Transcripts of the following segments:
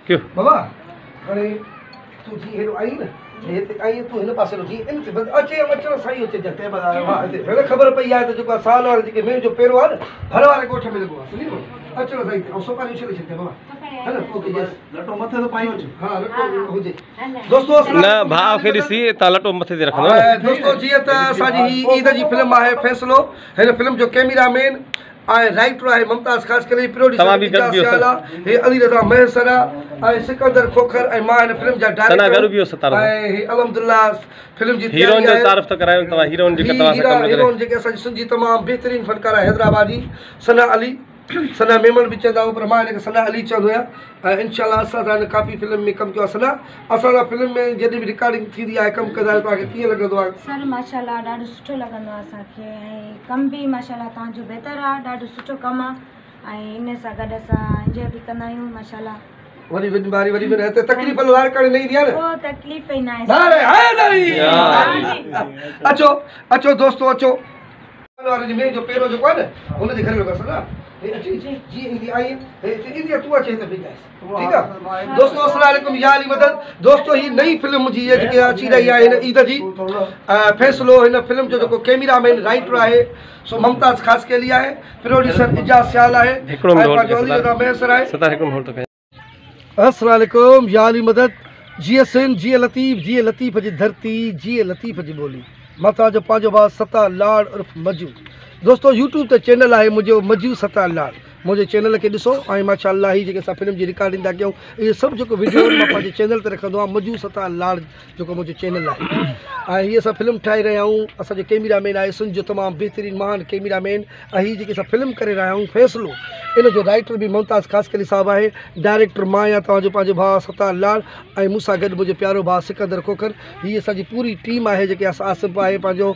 ڪيو. بابا هاڻي تون جيئن هيڏو آئين نه هتي آئين تون هن پاسي جيئن ان تي بس اچي اچڻ سان ئي اچي جتي بس آيو ها هتي هن خبر پئي آهي ته جيڪو سال واري جيڪي مينهن جو پيرو آهي نه ڀر واري ڳوٺ ۾ لڳو آهي سمجهي اچڻ سان ئي ۽ سوپاري اڇلي ڇڏجي بابا ها نه اوڪي يس لٽو مٿي ته پائي اچ ها لٽو هجي دوستو نه ڀاء کي ڏسي تان لٽو مٿي تي رکندو نه دوستو جيئن ته اسان جي هي عيد جي فلم آهي فيصلو هن فلم جو ڪيميرا مين ۽ رائيٽر آهي ممتاز خاصخيلي، پروڊيوسر اعجاز سيال آ، هي علي رضا مهيسر آ ۽ سڪندر کوکر ۽ مان هن فلم جا ڊائريڪٽر آهيون ۽ هي الحمدلله فلم جي تياري آهي. هي هيروئن جيڪي اسان جي سنڌ جي تمام بهترين فنڪاره حيدرآباد جي ثنا علي ثنا ميمڻ به چوندا آهيون پر مان هن کي ثنا علي چوندو آهيان ۽ انشاء الله اسان سان هن ڪافي فلم ۾ ڪم ڪيو آهي ثنا اسان سان فلم ۾ جڏهن به رڪارڊنگ ٿيندي آهي ڪم ڪندا آهيون توهان کي ڪيئن لڳندو آهي؟ سر ماشاء الله ڏاڍو سٺو لڳندو آهي اسان کي ۽ ڪم به ماشاء الله توهان جو بهتر آهي ڏاڍو سٺو ڪم آهي ۽ ان سان گڏ اسان انجوائي به ڪندا آهيون ماشاء الله. وڏي وڏي باري وڏي وڏي هتي تڪليف لاڙڪاڻي نه ايندي آهي نه ڪو تڪليف ئي ناهي نعري حيدري اچو اچو دوستو اچو واري جي مينهن جو پيرو جيڪو آهي نه هن جي گهر لڳو آهي هي اچي جي ايندي آئي هي هتي ايندي تون اچي هتي بيهجانس ٺيڪ آهي دوستو السلام عليڪم يا علي مدد دوستو هي نئين فلم منهنجي هي جيڪي اچي رهي آهي هن عيد جي فيصلو هن فلم جو جيڪو ڪيميرا مين رائيٽر آهي سو ممتاز خاصخيلي آهي پروڊيوسر اعجاز سيال آهي ۽ پنهنجو علي رضا مهيسر آهي. السلام عليڪم يا علي مدد جيئي سنڌ جيئي لطيف جيئي لطيف جي ڌرتي جيئي لطيف جي ٻولي مان توهان جو پنهنجو ڀاء ستار لاڙ عرف مجو دوستو يوٽيوب تي چينل آهي منهنجو مجو ستار لاڙ منهنجي چينل کي ڏسو ۽ ماشاء الله هي جيڪي اسان فلم جي رڪارڊنگ ٿا ڪيون اهي سڀ جيڪو وڊيو آهن مان پنهنجي چينل تي رکندو آهيان مجو ستار لاڙ جيڪو منهنجو چينل آهي ۽ هي اسان فلم ٺاهي رهيا آهيون اسان جو ڪيميرا مين آهي سنڌ جو تمام بهترين مهان ڪيميرا مين ۽ هي جيڪي اسان فلم ڪري رهيا آهيون فيصلو ان جو رائيٽر به ممتاز خاصخيلي صاحب آهي ڊائريڪٽر مان آهيان توهان جو پنهنجو ڀاء ستار لاڙ ۽ مون سان گڏ منهنجو پيارو ڀاء سڪندر کوکر هي اسان جي پوري ٽيم آهي جيڪي آصف آهي پنهنجو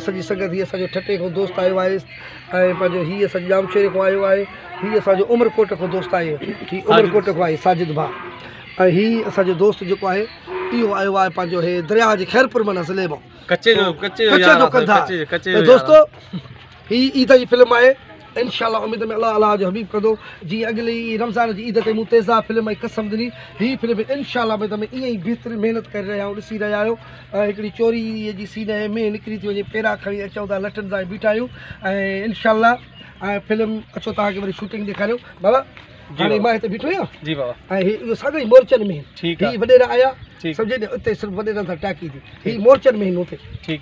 سڄي سنگت هي اسان جو ٺٽي کان دوست آيو آهي ۽ پنهنجو هي اسان جو ڄامشوري کان آيو آهي هي اسان جو عمرڪوٽ کان دوست آهي هي عمرڪوٽ کان آهي ساجد ڀاء ۽ هي اسان جو دوست جيڪو آهي اهو آيو آهي پنهنجو هي درياهه جي خيرپور معنيٰ ضلعي مان ڪچي جو ڪچي جو ڪچي جو ڪنڌ آهي ته دوستو هي عيد جي فلم آهي انشاء الله اميد ۾ الله الله جو حبيب ڪندو جي اڳلي رمضان جي عيد تي مون تيزاب فلم ۽ قسم ڏني هي فلم انشاء الله اميد ۾ ائين ئي بهترين محنت ڪري رهيا آهيون ڏسي رهيا آهيو ۽ هڪڙي چوري جي سين آهي مينهن نڪري ٿي وڃي پيرا کڻي اچون ٿا لٺن سان بيٺا آهيون ۽ انشاء الله ۽ فلم اچو توهان کي وري شوٽنگ ڏيکاريو بابا جي هاڻي مان هتي بيٺو آهيان جي بابا ۽ هي اهو ساڳيو ئي مورچن ۾ ٺيڪ هي وڏيرا آيا ٺيڪ سمجهي نه اتي صرف وڏيرن سان ٽاڪي ٿي هي مورچن ۾ هن اتي ٺيڪ.